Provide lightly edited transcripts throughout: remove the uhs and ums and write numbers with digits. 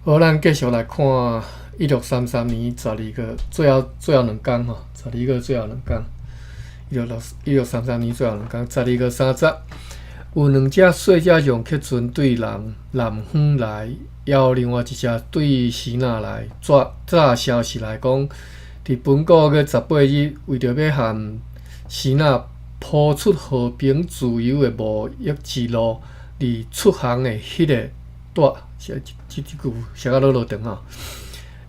好，咱繼續來看1633年12月最後兩工吼，十二月最後兩工，1633年最後兩工，十二月三十，有兩隻細隻楊克船對南方來，也有另外一隻對支那來。早早消息來講，佇本個月18日，為著欲和支那鋪出和平自由的貿易之路而出航的彼個帶，這這句寫甲落落長吼。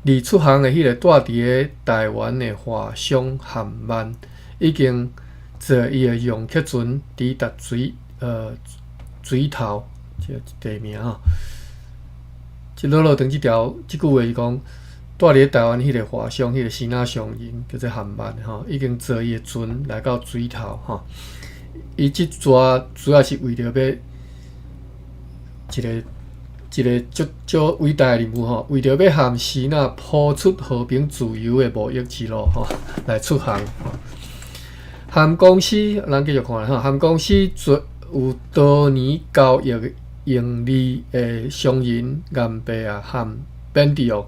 而出航的彼個蹛佇咧臺灣的華商韓曼，已經坐伊的楊克船抵達水頭，這地名吼。這落落長這條這句話是講，蹛佇咧臺灣彼個華商，彼個支那商人叫做韓曼吼，已經坐伊的船來到水頭吼。伊這逝主要是為著欲一个一个足足偉大的任務吼，為著欲和支那鋪出和平自由的貿易之路吼，來出航。韓公司，咱繼續看吼，韓公司做有多年交易盈利的商人顏伯亞和 Bendiok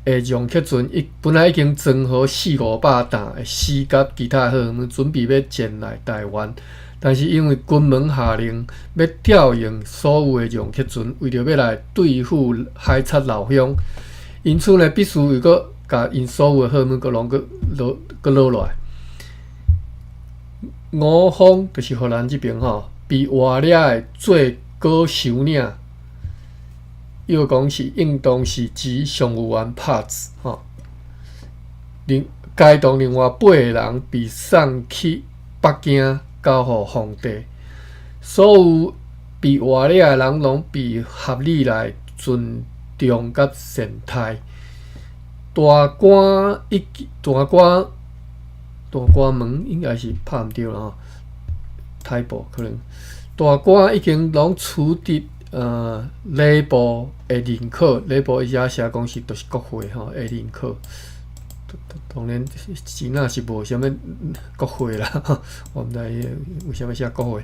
的楊克船，伊本來已經裝好四五百擔的絲佮其他貨物，準備欲前來臺灣。但是因為金門下令欲調用所有的楊克船，為著欲來對付海賊老鄉，因此呢，必須又閣共𪜶所有的貨物閣攏閣落閣落落來。吳方就是荷蘭這邊吼，被活掠的做高首領，又講是應當是指商務員帕子吼。另該棟另外八個人被送去北京交予皇帝，所有被活掠的人攏被合理來尊重佮善待。大官一大官大官門應該是拍毋著啦吼，typo 可能。大官已經攏取得禮部的認可，禮部伊遮寫講是就是國會吼的認可。當然，支那是無啥物國會啦，我毋知為啥物寫國會。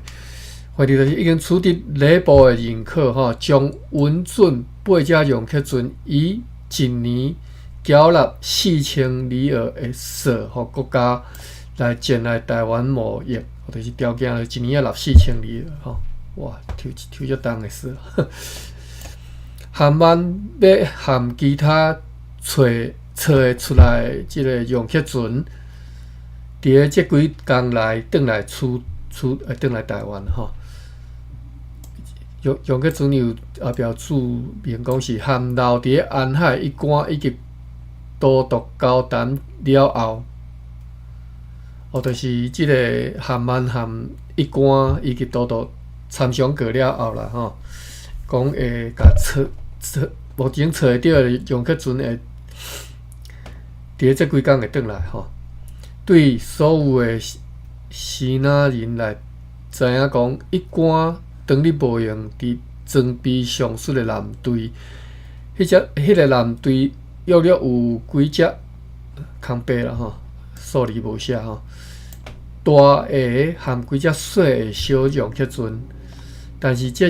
反正就是已經取得禮部的認可吼，將允准八隻楊克船以一年繳納4000里爾的稅，予國家來前來臺灣貿易，就是條件一年愛納四千里爾吼，哇，抽抽遮重的稅。韓曼欲和其他揣揣會出來這个楊克船，佇咧這幾工內轉來出出會轉來臺灣吼。楊楊克船有後壁註明講是含留佇咧安海一官以及都督交談了後，哦，就是這个韓曼和一官以及都督參詳過了後啦吼，講會共揣揣目前揣會著的楊克船會佇咧這幾工會轉來吼。對所有的支那人來知影講，一官當日無閒佇裝備上述的艦隊，彼隻彼个艦隊約略有幾隻空白啦吼，數字無寫吼。大个和幾隻細个小楊克船，但是這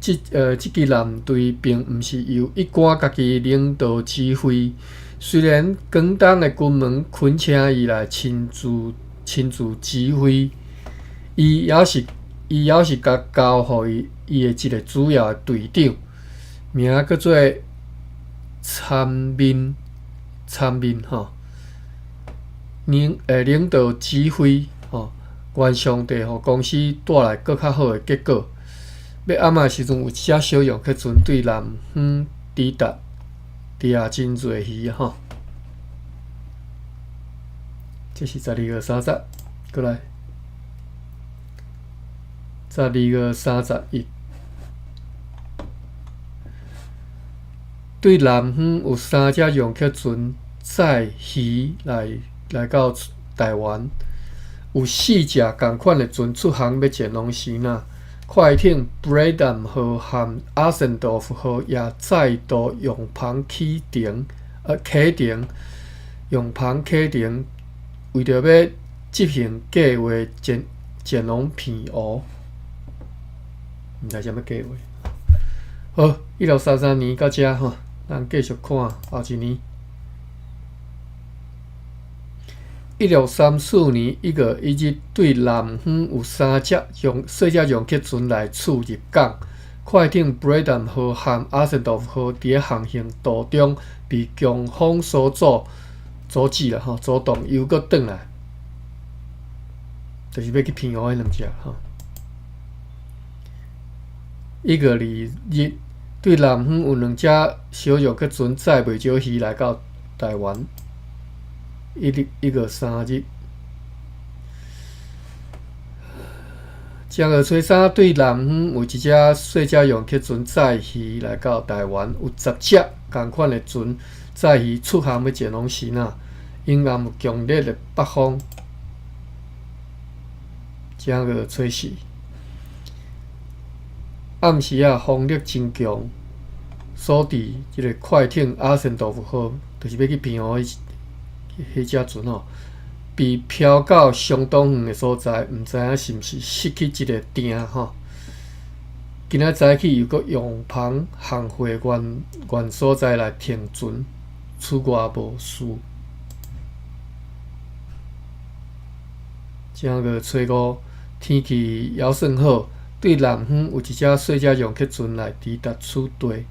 這這支艦隊並毋是由一官家己領導指揮。雖然廣東的軍門懇請伊來親自指揮，伊猶是共交予伊伊的一个主要的隊長，名叫做參面參面吼，領導指揮吼，願上帝予公司帶來閣較好的結果。欲暗的時陣，有一隻小楊克船對南方抵達，佇遐真濟魚吼。這是12月30，過來，12月31。對南方有三隻楊克船載魚來到臺灣，有四隻仝款的船出航欲前往支那。快艇布雷丹號和阿森多夫號也再度用帆啟程，啟程，用帆啟程，為著欲執行計劃前往澎湖，毋知啥物計劃。好，1633年到遮吼，咱繼續看後一年。1634年1月1日，對南方有三隻用細隻楊克船來處入港。快艇布雷丹號和阿森道夫號佇咧航行途中被強風所阻阻止啦，吼，阻擋又閣轉來，就是欲去澎湖彼兩隻吼。1月2日，對南方有兩隻小楊克船載袂少魚來到臺灣。1月3日，正月初三，對南方有一隻細隻楊克船載魚來到臺灣，有10隻仝款的船載魚出航欲前往支那，沿岸有強烈的北風。正月初四，暗時仔風力真強，所致這个快艇阿森道夫號，就是欲去澎湖彼隻船吼，被飄到相當遠的所在，毋知影是毋是失去這个碇吼。今仔早起又閣用帆航回原原所在來停船，此外無事。正月初五，天氣猶算好，對南方有一隻細隻楊克船來抵達此地。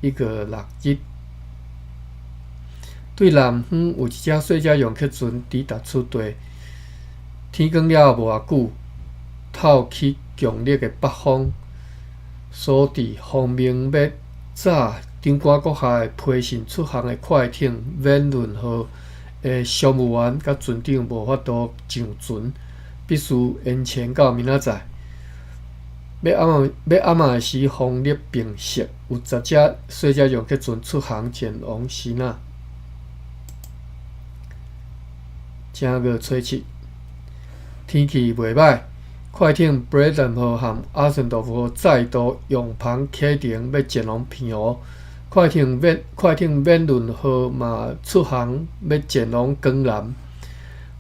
1月6日，對南方有一隻細隻楊克船抵達此地。天光了後無偌久，透起強烈的北風，所致奉命欲早長官閣下的批信出航的快艇免潤號的商務員佮船長無法度上船，必須延前到明仔載。欲暗欲暗的時，風力平息，有10隻細隻楊克船出航前往支那。正月初七，天氣袂䆀，快艇布雷丹號和阿森道夫號再度用帆啟程，欲前往澎湖。快艇免潤號嘛出航，欲前往江南。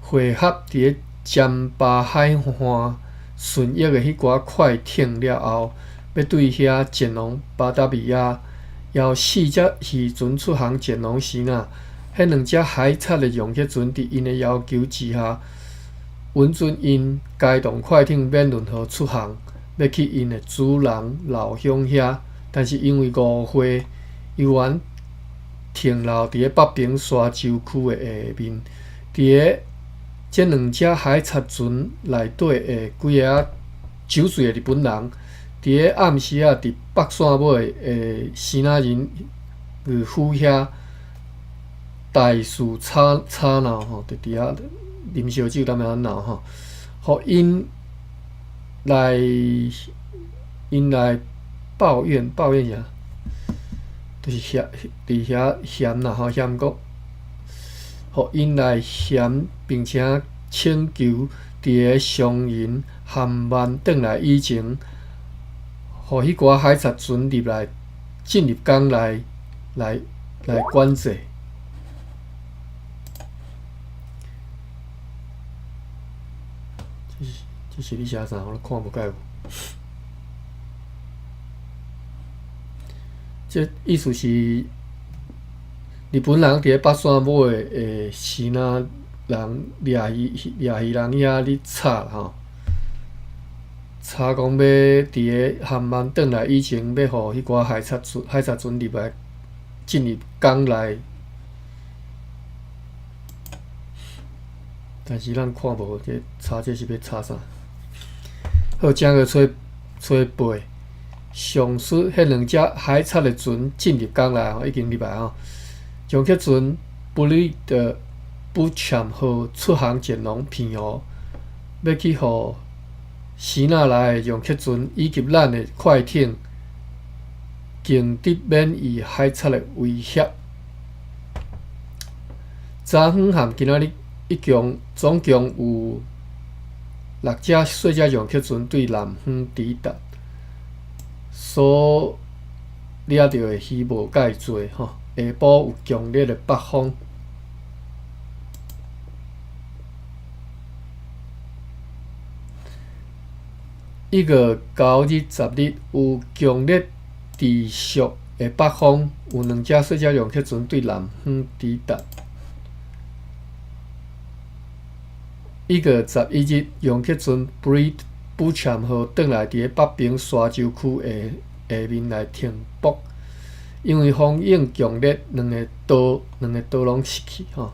會合佇咧占巴海岸順益的彼寡快艇了後，欲對遐前往巴達維亞。猶四隻漁船出航前往支那。彼兩隻海賊的楊克船佇𪜶的要求之下，允准𪜶偕同快艇免潤號出航，欲去𪜶的主人老鄉遐。但是因為誤會，猶原停留佇咧北平沙洲區的下面。佇咧這兩隻海賊船內底的幾个酒醉的日本人，佇咧暗時仔佇北線尾的支那人御府遐大肆吵吵鬧吼，佇遐啉燒酒，踮遐鬧吼，予𪜶來抱怨抱怨啥？就是嫌佇遐嫌啦吼，嫌講，予𪜶來嫌，並且請求佇咧商人含萬轉來以前，予彼寡海賊船入來進入港內來來管制。這是你寫啥？我看無蓋有。這意思是日本人佇咧北線尾的支那人掠魚掠魚人遐咧吵吼，吵講欲佇咧含萬轉來以前，欲予彼寡海賊船入來進入港內，但是咱看無這吵這是欲吵啥？好，正月初初八，上述彼兩隻海賊的船進入港內吼，已經入來吼。楊克船布里的布暹號出航前往澎湖，欲去予支那來的楊克船以及咱的快艇，勁得免於海賊的威脅。昨昏和今仔日一共總共有六隻細隻楊克船對南方抵達，所掠著的魚無蓋濟吼。下晡有強烈的北風。1月9日、10日有強烈持續的北風，有兩隻細隻楊克船對南方抵達。1月11日，楊克船 Brett 布欽號轉來佇北平沙洲區下下面來停泊，因為風湧強烈，兩个舵兩个舵攏失去吼。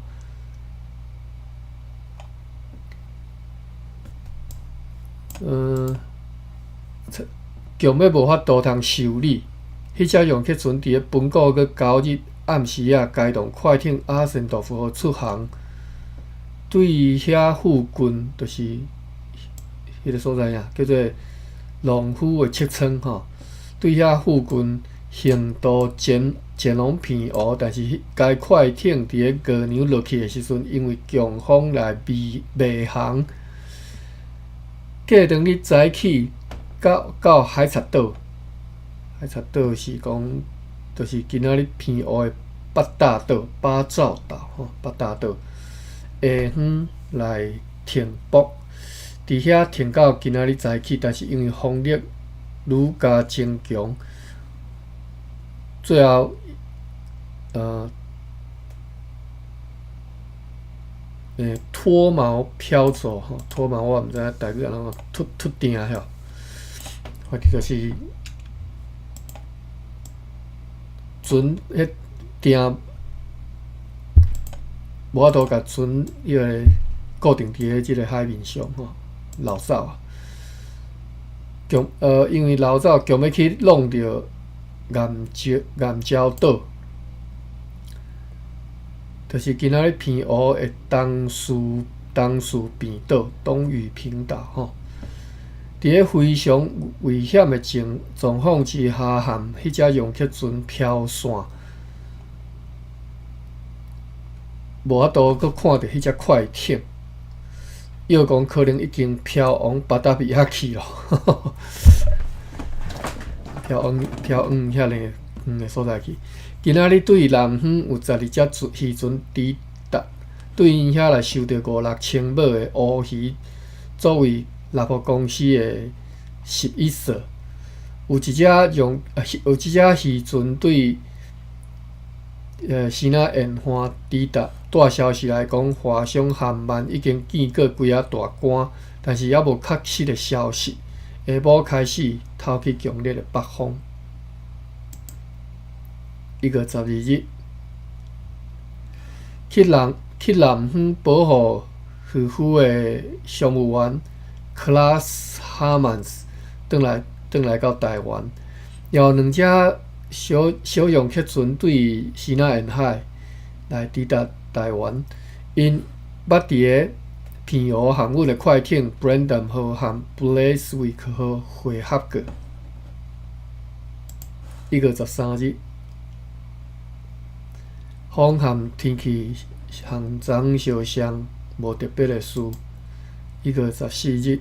強欲無法度通修理。彼隻楊克船佇咧本個月9日暗時仔，開動快艇阿森道夫號出航，對遐附近，就是彼个所在啊，叫做農夫的七村吼。對遐附近橫渡前前往澎湖，但是該快艇佇咧月娘落去的時陣，因為強風來迷迷航，過當日早起到到海賊島。海賊島是講，就是今仔日澎湖的八大島、八兆島吼，八大島下方來停泊，佇遐停到今仔日早起，但是因為風力愈加增強，最後，脫錨飄走吼，脫錨我毋知影台語按怎講，脫脫碇吼，反正就是。船彼碇無法度共船彼个固定佇咧這个海面上吼，流走啊！強因為流走強欲去弄著岩礁岩礁島，就是今仔日澎湖的東勢東勢平島、東嶼平島吼。佇咧非常危險的情狀況之下，和彼隻楊克船飄散，無法度閣看著彼隻快艇，猶講可能已經飄往巴達維亞去咯，飄往飄往遐爾遠的所在去。今仔日對南方有12隻船漁船抵達，對𪜶遐來收著五六千尾的烏魚作為獵戶公司的11所，有一隻用有一隻漁船對生仔沿岸抵達。帶消息來講，華商韓曼已經見過幾仔大官，但是猶無確實的消息。下晡開始透起強烈的北風。1月12日，去南去南方保護漁夫的商務員克拉斯哈曼斯轉來轉來到台灣，有兩隻小小楊克船對西南沿海來抵達台灣。𪜶捌佇个澎湖航運的快艇 Brandon 號和 Bleswick 號會合過。1月13日，風和天氣和昨昏相像，無特別的事。1月14日，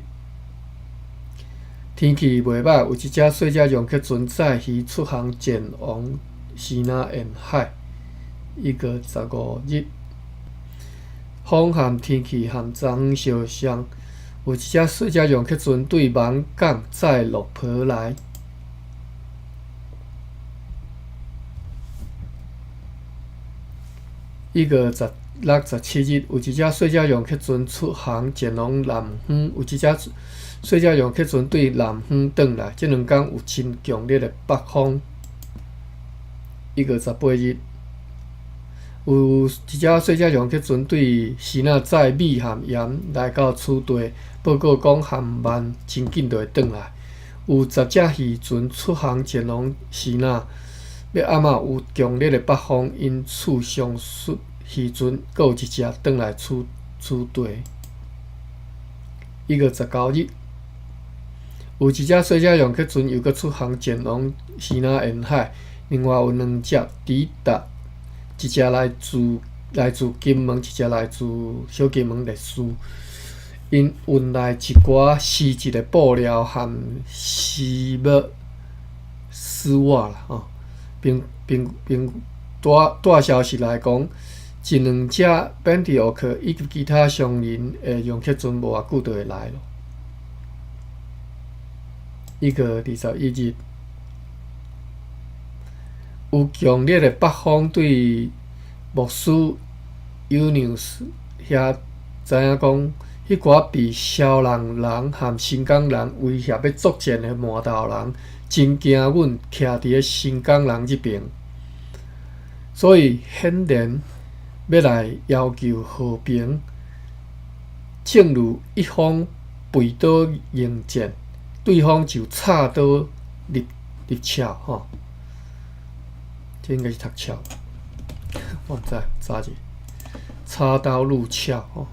天氣袂䆀，有一隻細隻楊克船載魚出航前往西南沿海。1月15日，風和天氣和昨昏相像，有一隻細隻楊克船對網港載落婆來。1月16、17日，有一隻細隻楊克船出航前往南方，有一隻細隻楊克船對南方轉來。這兩工有真強烈的北風。1月18日，有一隻細隻楊克船對時仔載米和鹽來到此地，報告講韓曼真緊就會轉來。有10隻漁船出航前往時仔，欲暗仔有強烈的北風，因此上述漁船閣有一隻轉來此此地。1月19日，有一隻細隻楊克船又閣出航前往西南沿海，另外有兩隻抵達，一隻來自來自金門，一隻來自小金門歷史。𪜶運來一寡絲質的布料和絲襪、絲襪啦，吼。並並並帶帶消息來講，一兩隻本地遊客以及其他商人的楊克船無偌久就會來咯。1月21日，有強烈的北風對牧師尤尼斯遐知影講，彼寡被蕭人人和新港人威脅欲作戰的麻豆人，真驚阮徛佇咧新港人這爿，所以顯然欲來要求和平。正如一方背刀迎戰，對方就插刀入入鞘吼。這應該是讀鞘，我毋知查者，插刀入鞘吼，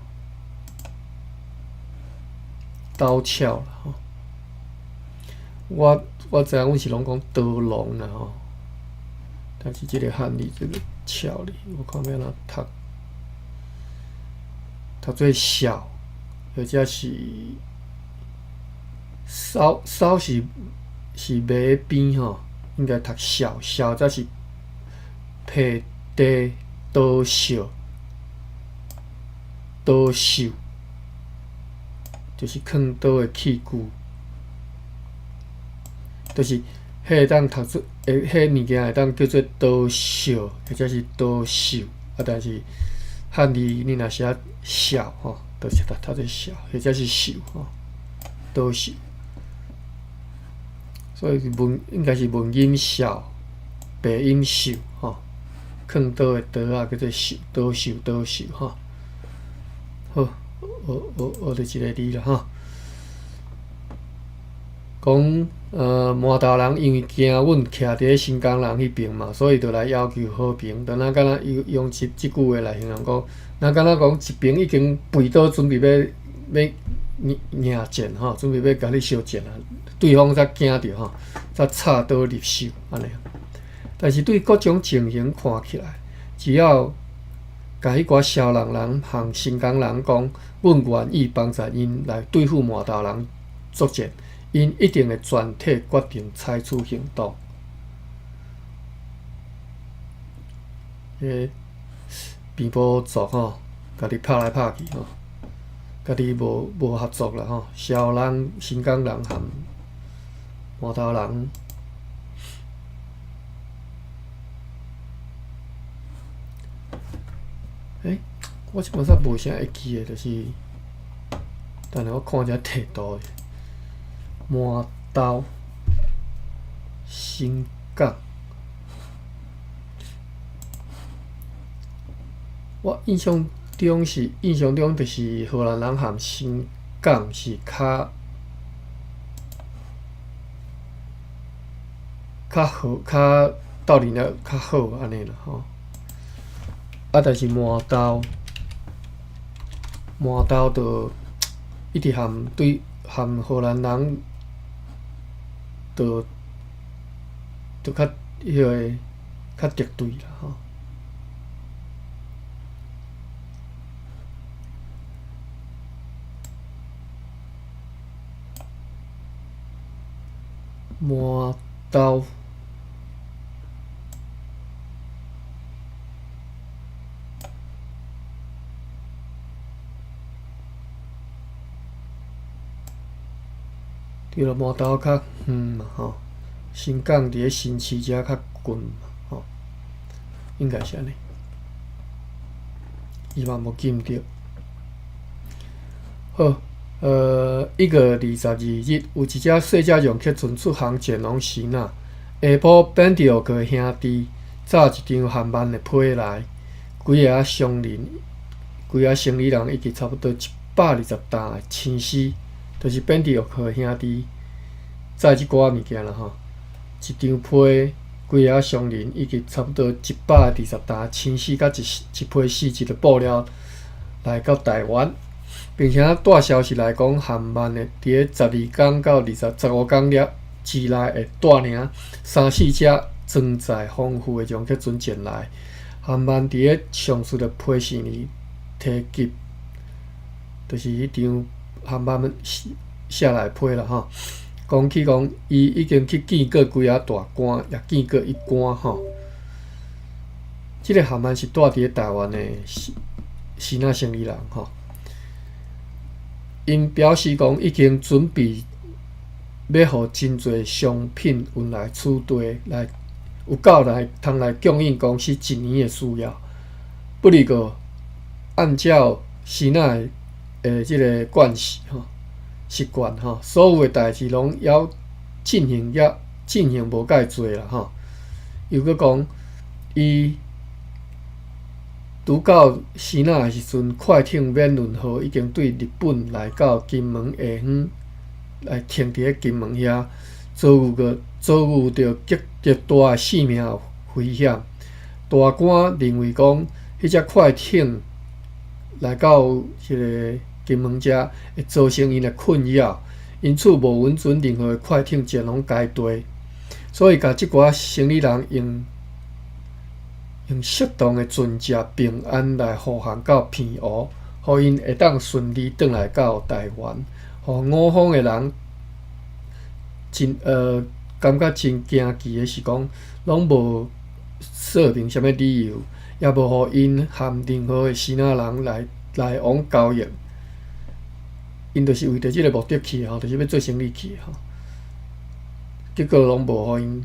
刀鞘啦吼。我知影阮是攏講刀郎啦吼，但是這個漢字這個鞘字，我看欲按怎讀，讀做笑，或者是梢梢是是馬邊吼，應該讀笑，笑才是。皮地刀削，刀削，就是囥刀的器具，就是彼會當讀做，會彼物件會當叫做刀削，或者是刀削，啊，但是漢字你若寫笑吼，就是讀讀做笑，或者是秀吼，刀削，所以文應該是文音笑，白音秀吼。囥刀的刀仔叫做秀，刀秀刀秀吼。好，學學學著一個字啦吼。講麻豆人因為驚阮徛佇咧新港人彼爿嘛，所以就來要求和平。就若敢若用用這這句話來形容講，若敢若講一爿已經背刀準備欲欲迎迎戰吼，準備欲共你相戰啊，對方才驚著吼，才插刀入手按呢。但是對各種情形看起來，只要共彼寡蕭人人和新港人講，阮願意幫助𪜶來對付麻豆人作戰，𪜶一定會全體決定採取行動。彼平埔族吼，家己拍來拍去吼，家己無無合作啦吼，蕭人、新港人和麻豆人。欸，我這擺煞無啥會記的，就是，等下我看一下地圖。麻豆、新港，我印象中是印象中就是荷蘭人和新港是較較好，較鬥陣得較好按呢啦吼。啊！但是麻豆，麻豆就一直和對和荷蘭人，就就較彼個較敵對啦吼。麻豆。對啦，麻豆較遠嘛吼，新港佇咧新市遮較近嘛吼，應該是按呢。伊嘛無記毋著。好，1月22日，有一隻細隻楊克船出航前往支那，下晡本迪奧克兄弟載一張韓萬的批來，幾个商人、幾个生理人以及差不多120擔的青絲。就是本迪奧克兄弟載這寡物件啦吼，一張批，幾个商人以及差不多120擔青絲，佮一一批四一個布料來到台灣，並且帶消息來講，韓萬的佇咧12工到25工了之內會帶領三四隻裝載豐富的楊克船前來。韓萬佇咧上述的批信裡提及，就是彼張。韓萬寫來批啦吼，講起講，伊已經去見過幾仔大官，也見過一官吼。這個韓萬是住佇咧台灣的支那生理人吼。𪜶表示講已經準備欲予真濟商品運來此地來有夠來通來供應公司一年的需要。不過，按照支那的這个慣習吼習慣吼，所有的代誌攏猶進行猶進行無蓋濟啦吼。又閣講，伊拄到支那的時陣，快艇免運號已經對日本來到金門下方來停佇咧金門遐，遭遇著極極大的性命危險。大官認為講，彼隻快艇來到彼个金門遮，會造成𪜶的困擾，因此無允准任何的快艇前往該地，所以共這寡生理人用適當的船隻平安來護航到澎湖，予𪜶會當順利轉來到台灣。予五方的人感覺真驚奇的是講，攏無說明啥物理由，也無予𪜶和任何的支那人來往交易。𪜶就是為著這个目的去的吼，就是欲做生理去的吼。結果攏無予𪜶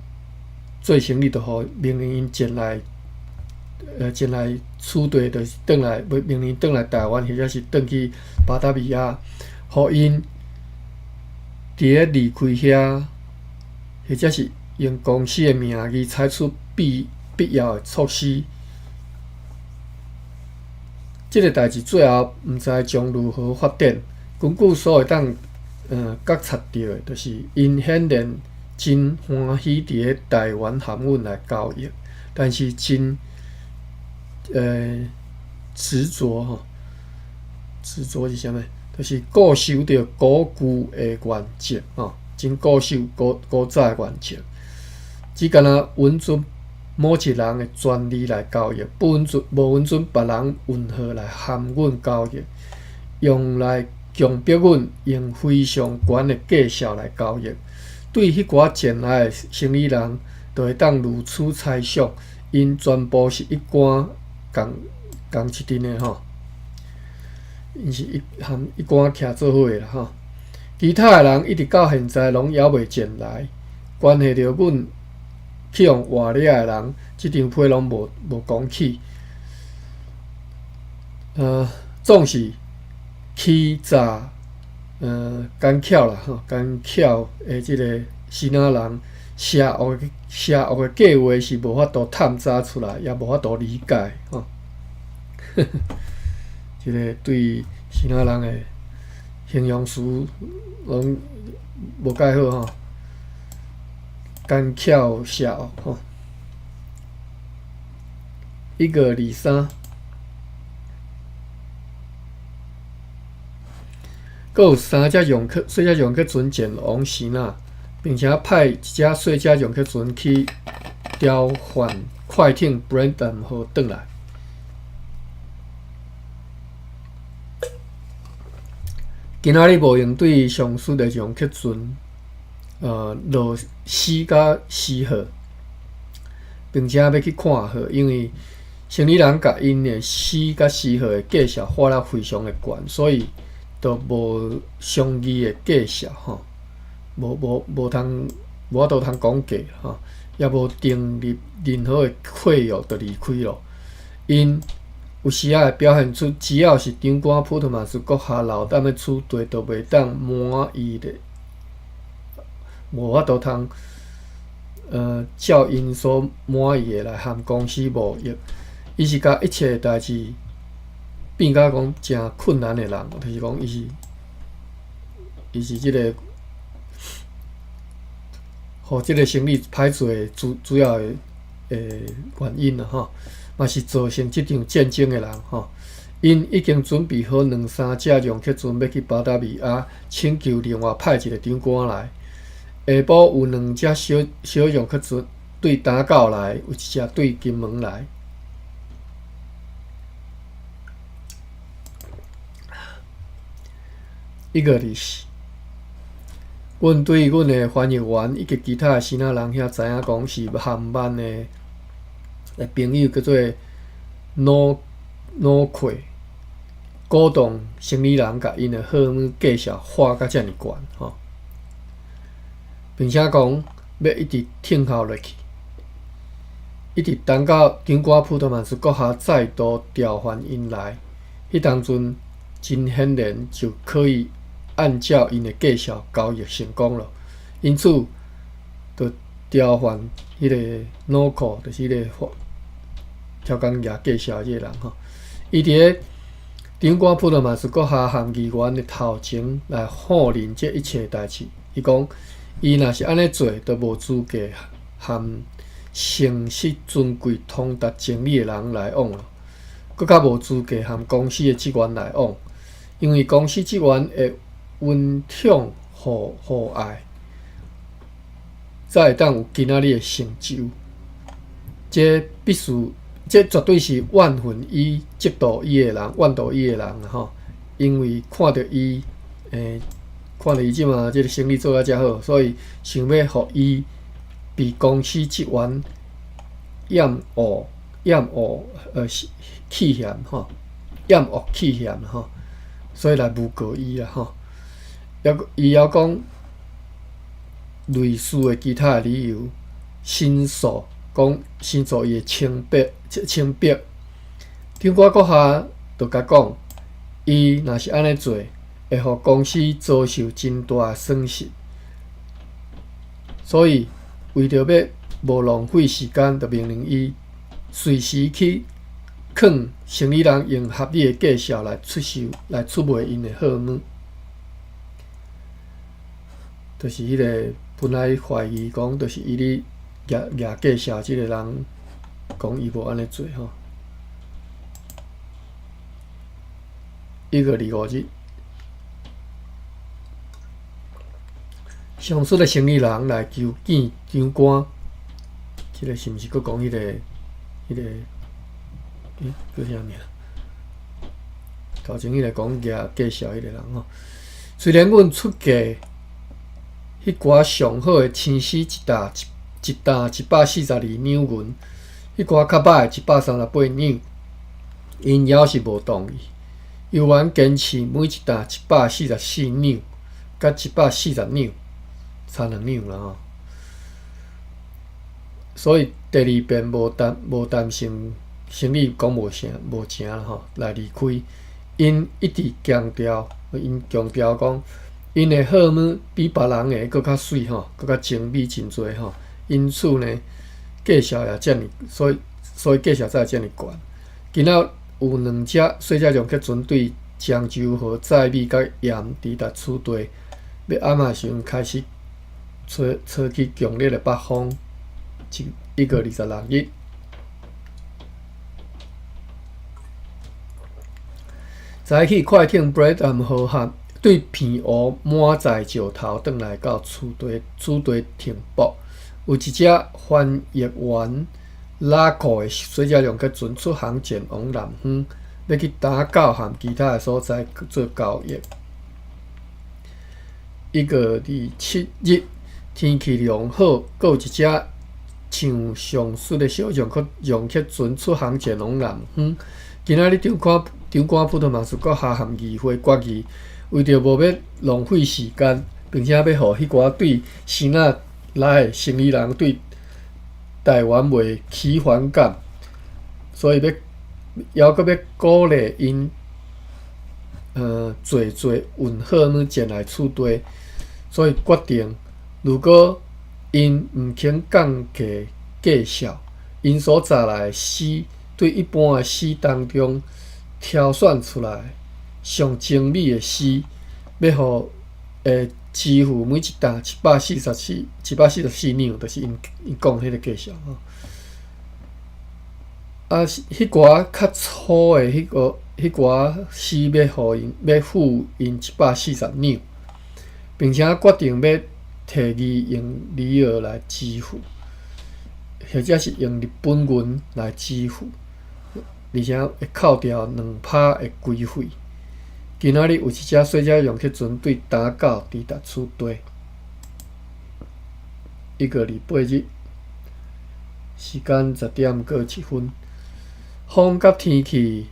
做生理，就予命令𪜶前來此地，就是轉來，命令轉來台灣，或者是轉去巴達維亞，予𪜶佇咧離開遐，或者是用公司的名義採取必要的措施。這个代誌最後毋知將如何發展。根據所會當覺察著的，就是𪜶顯然真歡喜佇咧台灣和阮來交易，但是真執著吼，執著是啥物？就是固守著古舊的原則吼，真固守古早的原則，只干焦允准某一人的權利來交易，不允准無允准別人運貨來和阮交易，用來強迫阮用非常懸的價數來交易。對彼寡前來的生理人，就會當如此猜想，𪜶全部是一竿仝一陣的吼，𪜶是一和一竿徛做伙的啦吼。其他的人一直到現在攏猶未前來，關係著阮去予活掠的人，這張批攏無講起。總是欺詐，奸巧啦吼，奸巧的這个支那人，邪惡的計劃是無法度探查出來，也無法度理解吼。這个對支那人的形容詞攏無蓋好吼，奸巧邪惡吼。1月23，閣有三隻細隻楊克船前往支那，並且派一隻細隻楊克船去調換快艇 Brandon 號轉來。今仔日無閒對上述的楊克船，落四佮四號，並且欲去看號，因為生理人共𪜶的四佮四號的價數畫了非常的懸，所以都無相異的價數吼，無法度通講價吼，也無訂立任何的契約就離開囉。𪜶有時仔會表現出，只要是長官普特馬斯閣下留踮咧此地，就袂當滿意的，無法度通照𪜶所滿意的來和公司貿易。伊是共一切代誌變甲講誠困難的人，就是講伊是這个，予這个生理歹做的主要的原因啦吼，嘛是造成這場戰爭的人吼。𪜶已經準備好兩三隻楊克船欲去巴達維亞，請求另外派一个長官來。下晡有兩隻小小楊克船對打狗來，有一隻對金門來。1月24，阮對阮的翻譯員以及其他的支那人遐知影講是韓曼的朋友叫做魯奎，鼓動生理人共𪜶的號碼價數畫甲遮爾懸吼，並且講欲一直聽候落去。一直等到長官普特曼斯閣下再度調還𪜶來，彼當陣真顯然就可以按照𪜶的計數交易成功了。因此，就調還彼個腦庫，就是彼個超工舉計數這个人吼。伊佇咧長官普特曼斯閣下和議員的頭前來否認這一切代誌。伊講，伊若是按呢做，就無資格和誠實尊貴通達真理的人來往了，閣較無資格和公司的職員來往，因為公司職員會溫寵予予愛，才會當有今仔日的成就。這必須，這絕對是怨恨伊、嫉妒伊的人，怨妒伊的人吼，因為看著伊，看著伊這馬這个生意做甲遮好，所以想欲予伊被公司職員厭惡、厭惡氣嫌吼，厭惡氣嫌吼，所以來誣告伊啦吼。抑伊猶講類似的其他的理由，申訴講申訴伊的清白，清白。長官閣下就共講，伊若是按呢做，會予公司遭受真大的損失，所以為著欲無浪費時間，就命令伊隨時去勸生理人用合理的價數來出售、來出賣𪜶的號碼。就是彼個本來懷疑講，就是伊咧舉舉價數這个人講伊無按呢做吼。1月25日，上述的生理人來求見長官，這个是毋是閣講彼个彼个？叫啥名？頭前彼个講舉價數彼個人吼。雖然阮出價彼寡上好的青絲一擔一一擔142兩銀，彼寡較歹的138兩，𪜶猶是無同意，猶原堅持每一擔144兩，佮140兩，差2兩啦吼。所以第二遍無談成，生理講無成無成啦吼，來離開。𪜶一直強調，𪜶強調講，𪜶的號碼比別人的閣較媠吼，閣較精美真濟吼。因此呢，價數也遮爾，所以價數才會遮爾懸。今仔有兩隻細隻龍客船對漳州河載米佮鹽抵達此地，欲暗仔時陣開始吹吹起強烈的北風。1月26日，早起快艇布雷南號和對澎湖滿載石頭轉來到此地，此地停泊。有一隻翻譯員拉庫的小隻龍客船出航前往南方，欲去打狗和其他的所在做交易。1月27日，天氣良好，閣有一隻像上述的小龍客龍客船出航前往南方。今仔日長官長官普特曼斯閣下和議會決議，為著無欲浪費時間，並且欲予彼寡對支那來的生理人對台灣袂起反感，所以欲猶閣欲鼓勵𪜶濟濟運號碼前來此地，所以決定，如果𪜶毋肯降價價數，𪜶所載來的絲對一般的絲當中挑選出來上精美的絲，欲予會支付每一擔144兩，就是𪜶講彼个價數吼。啊，彼寡較粗的彼个彼寡絲，欲予𪜶欲付𪜶140兩，並且決定欲提議用里爾來支付，或者是用日本銀來支付，而且會扣掉2%的規費。今仔日有一隻細隻龍客船對打狗抵達此地。1月28日，時間10點過1分，風佮天氣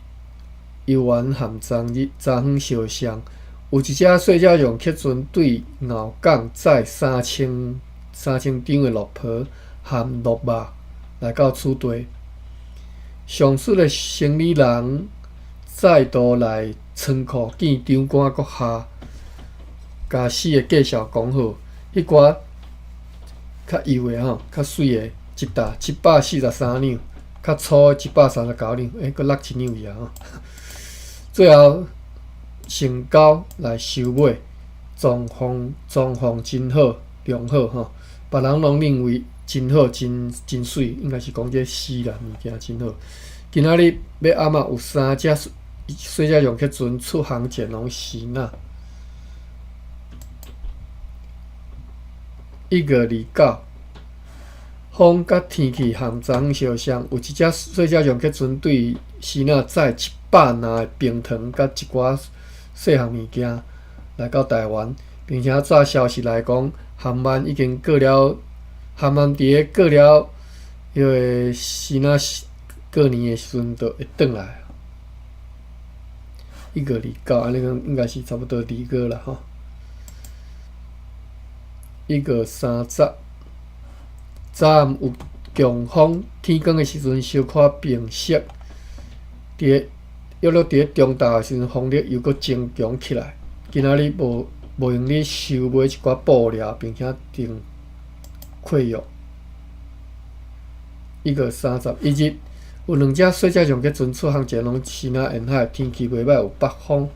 猶原和昨日昨昏相像。有一隻細隻龍客船對牛港載3000張的綠袍和鹿肉，來到此地。上述的生理人再度來倉庫見長官閣下，共絲的介紹講好，彼寡較幼的吼，較媠的，一擔743兩，較粗的139兩，欸，閣落一兩去啊吼。最後成交來收買，狀況狀況真好，良好吼，別人攏認為真好，真真媠，應該是講這絲啦，物件真好。今仔日欲暗仔有三隻細隻楊克船出航前往支那。1月29，風佮天氣和昨昏相像，有一隻細隻楊克船對支那載100籃的冰糖佮一寡細項物件來到台灣，並且紙消息來講，韓萬已經過了，韓萬佇咧過了彼个支那過年的時陣，就會轉來。1月29，按呢講應該是差不多二月啦吼。1月30，昨暗有強風，天光的時陣小可平息。佇咧約略佇咧中晝的時陣，風力又閣增強起來。今仔日無無閒咧收買一寡布料，並且訂契約。1月31日，有兩隻細隻楊克船出航前往支那沿海，天氣袂䆀，有北風。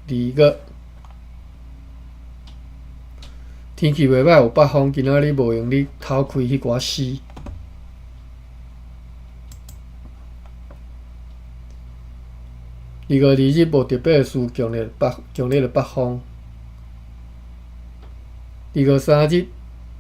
2月。天氣袂䆀，有北風，今仔日無閒咧偷開彼寡絲。2月2日無特別的事，強烈北強烈的北風。2月3日，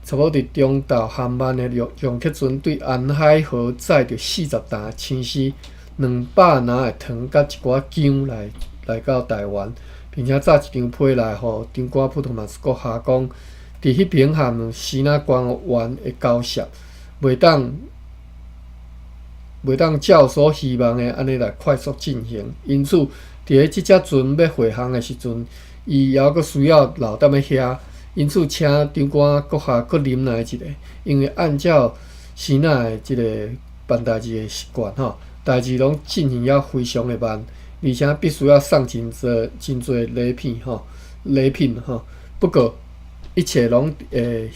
差不多佇中晝，韓萬的楊楊克船對安海河載著40擔青絲、200籃的糖佮一寡薑來來到台灣，並且紮一張批來予長官普通馬斯閣下講，佇彼爿和支那官員的交涉，袂當袂當照所希望的按呢來快速進行，因此佇咧這隻船欲回航的時陣，伊猶閣需要留踮咧遐，因此請長官閣下閣忍耐一下，因為按照支那的這个辦代誌的習慣吼，代誌攏進行了非常的慢，而且必須要送真濟真濟禮品吼，禮品吼。不過一切攏會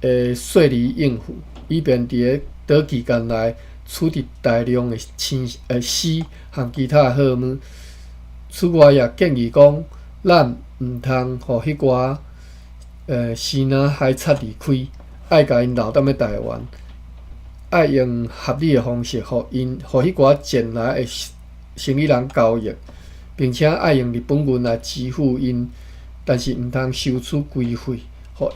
會順利應付，以便佇咧短期間內處置大量的青絲和其他的貨物。此外，也建議講，咱毋通予彼寡支那海賊離開，愛共𪜶留踮咧台灣，愛用合理的方式，予𪜶予彼寡前來的生理人交易，並且愛用日本銀來支付𪜶，但是毋通收取規費，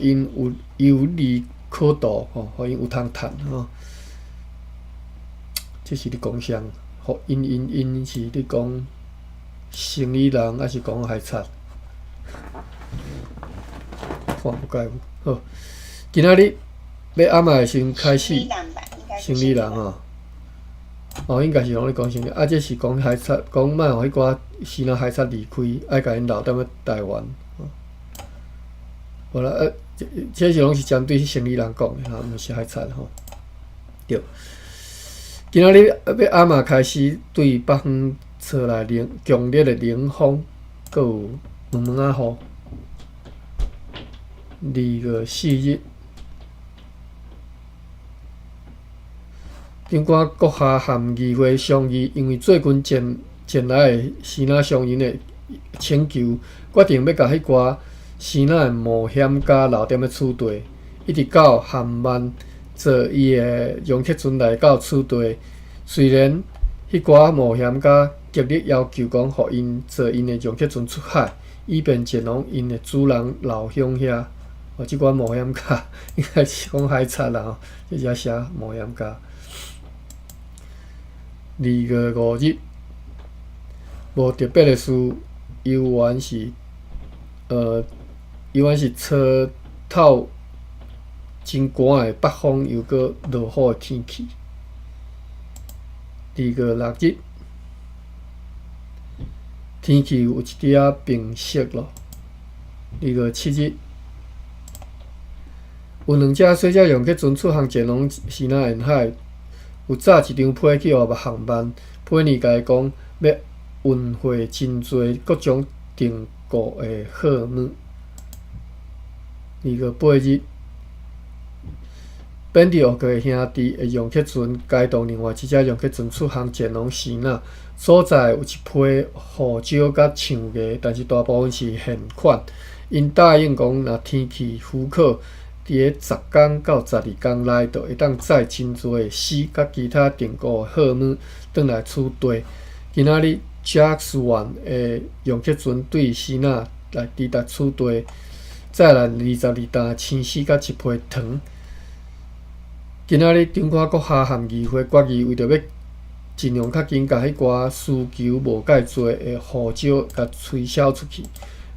予𪜶有有利可圖，吼，予𪜶有通趁吼。這是咧講啥？予𪜶𪜶𪜶是咧講生理人，抑是講海賊？看無解有好，今仔日欲暗仔的時陣開始，生理人吼，哦，應該是攏咧講生理，啊，這是講海賊，講莫予彼寡支那海賊離開，愛共𪜶留踮咧台灣。無啦，這這是攏是針對生理人講的吼，毋是海賊吼。對，今仔日欲暗仔開始對北方吹來冷強烈的冷風，閣有毛毛仔雨。2月4日，長官閣下和議會商議，因為最近前前來的支那商人的請求，決定欲共彼寡支那的冒險家留踮咧此地，一直到韓萬坐伊的楊克船來到此地。雖然彼寡冒險家極力要求講，予𪜶坐𪜶的楊克船出海，以便前往𪜶的主人老鄉遐。哦，這寡冒險家應該是講海賊啦吼，這只寫冒險家。2月5日，無特別的事，猶原是猶原是吹透真寒的北風，又閣落雨的天氣。2月6日，天氣有一點仔平息咯。2月7日，有兩隻小隻楊克船出航前往支那沿海，有載一張批去予航班，批呢共伊講欲運貨真濟各種定購的貨物。2月8日，本地學的兄弟的楊克船偕同另外一隻楊克船出航前往支那，所載有一批胡椒佮象牙，但是大部分是現款。𪜶答應講，若天氣許可，佇咧10工到12工內，就會當載真濟的絲佮其他訂購的貨物轉來此地。今仔日 Jackson 的楊克船對支那來抵達此地，載來22擔青絲佮一批糖。今仔日長官閣下函議會決議，為著欲盡量較緊共彼寡需求無蓋濟的胡椒共推銷出去，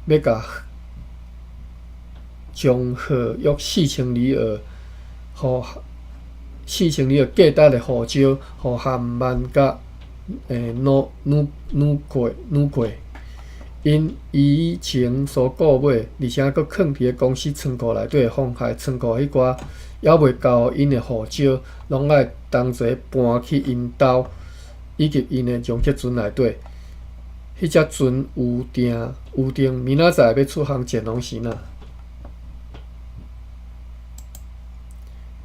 欲共將貨約4000里俄，予4000里俄價值的胡椒，予韓曼佮努努努過努過。𪜶以前所購買，而且閣囥佇咧公司倉庫內底鴻海倉庫彼寡猶未交予𪜶的胡椒，攏愛同齊搬去𪜶兜以及𪜶的楊克船內底。彼隻船預定明仔載欲出航前往支那。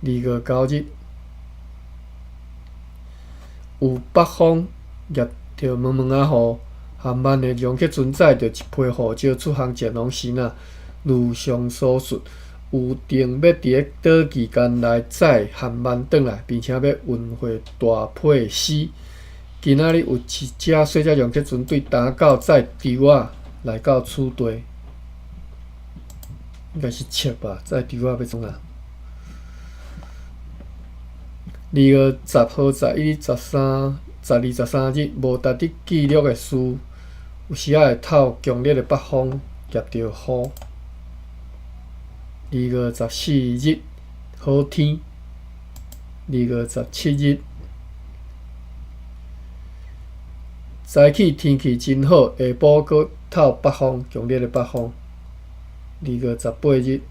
2月9日，有北風夾著毛毛仔雨，航班的楊克船載著一批胡椒出航前往支那。如上所述，預定欲佇咧短期間內載航班轉來，並且欲運貨大批的絲。今仔日有一隻細隻楊克船對打到載稻仔來到此地，應該是粟吧？載稻仔欲創啥？2月10號、11、13、12、13日，無值得記錄的事，有時仔會透強烈的北風夾著雨。2月14日，好天。2月17日，早起天氣真好，下晡閣透北風，強烈的北風。2月18日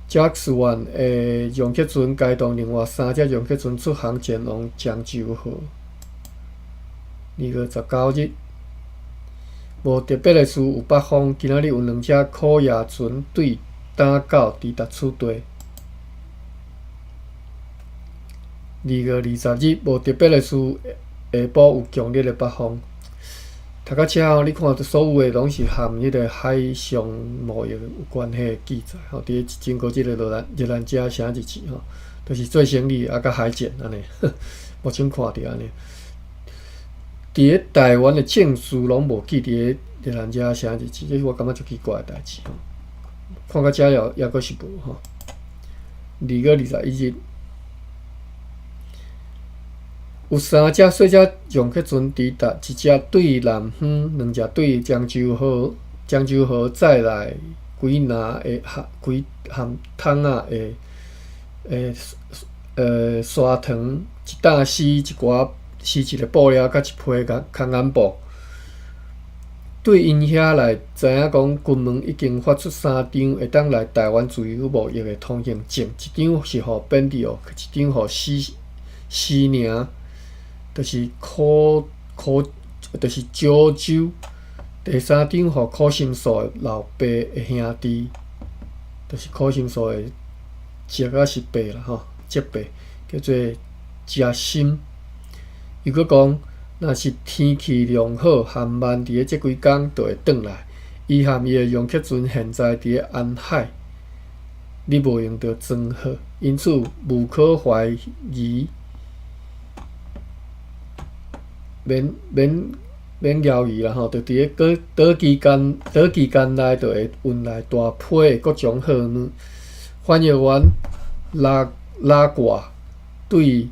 ，Jackson 的楊克船偕同另外三隻楊克船出航前往漳州號。2月19日，無特別的事，有北風。今仔日有兩隻苦葉船對打到抵達此地。2月20日，無特別的事，下晡有強烈的北風。讀到遮吼，你看所有的攏是和彼个海上貿易有關係的記載吼。佇咧經過這個熱蘭遮啥日子吼，都是做生意啊，佮海檢按呢。目前看著按呢。佇咧台灣的證書攏無記佇咧熱蘭遮啥日子，這是我感覺足奇怪的代誌吼。看到遮了，猶閣是無吼。2月21日。有三隻細隻楊克船抵達，一隻對南方，兩隻對漳州河，漳州河載來幾籃的幾項桶仔的砂糖，一擔絲，一寡絲質的布料，佮一批空眼布。對𪜶遐來知影講，金門已經發出三張會當來台灣自由貿易的通行證，一張是予本地哦，一張予西西寧。就是苦苦，就是九州。第三張予苦心素的老爸的兄弟，就是苦心素的叔仔是伯啦吼，叔伯叫做食心。又閣講，若是天氣良好，航班佇咧這幾工就會轉來。伊和伊的楊克船現在佇咧安海，你無用著裝貨，因此無可懷疑。免免免猶豫啦吼，就佇咧過短期間內就會運來大批的各種貨物。翻譯員拉拉掛對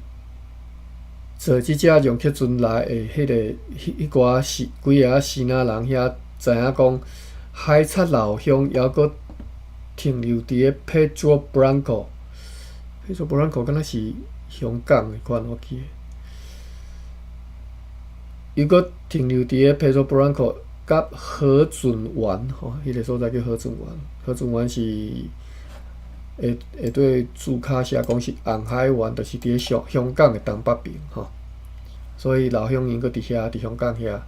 坐這隻楊克船來的彼個彼彼寡是幾个支那人遐知影講，海賊老鄉猶閣停留佇咧 Pedro Blanco，Pedro Blanco 敢若是香港的款，我記得。又閣停留佇咧 Pedro Blanco 佮河準灣吼，彼個所在叫河準灣，河準灣是下底註跤寫講是紅海灣，就是佇咧香香港的東北邊吼。所以老鄉𪜶閣佇遐，佇香港遐，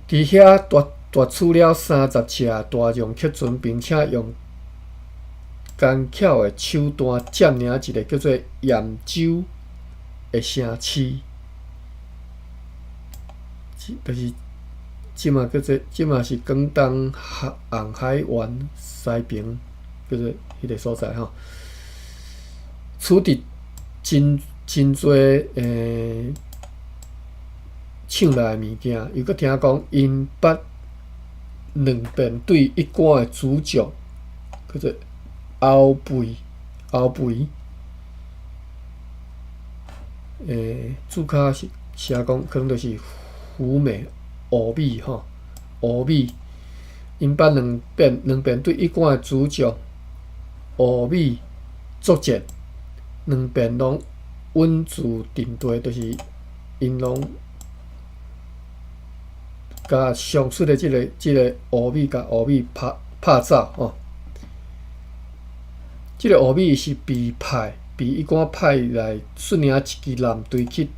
佇遐奪奪取了30尺大眾客船，並且用工巧的手段佔領一个叫做兖州的城市，就是這馬叫做這馬是廣東紅海灣西爿，叫做彼个所在吼。取得真真濟搶來的物件，又閣聽講𪜶捌兩遍對一貫的主將叫做歐貝歐貝，註跤是寫講可能就是胡美歐美吼，歐美，𪜶捌兩遍兩遍對一貫的主將歐美作戰，兩遍攏穩住陣地，就是𪜶攏共上出的這个歐美共歐美拍拍走吼。這个歐美是被派被一貫派來率領一支艦隊去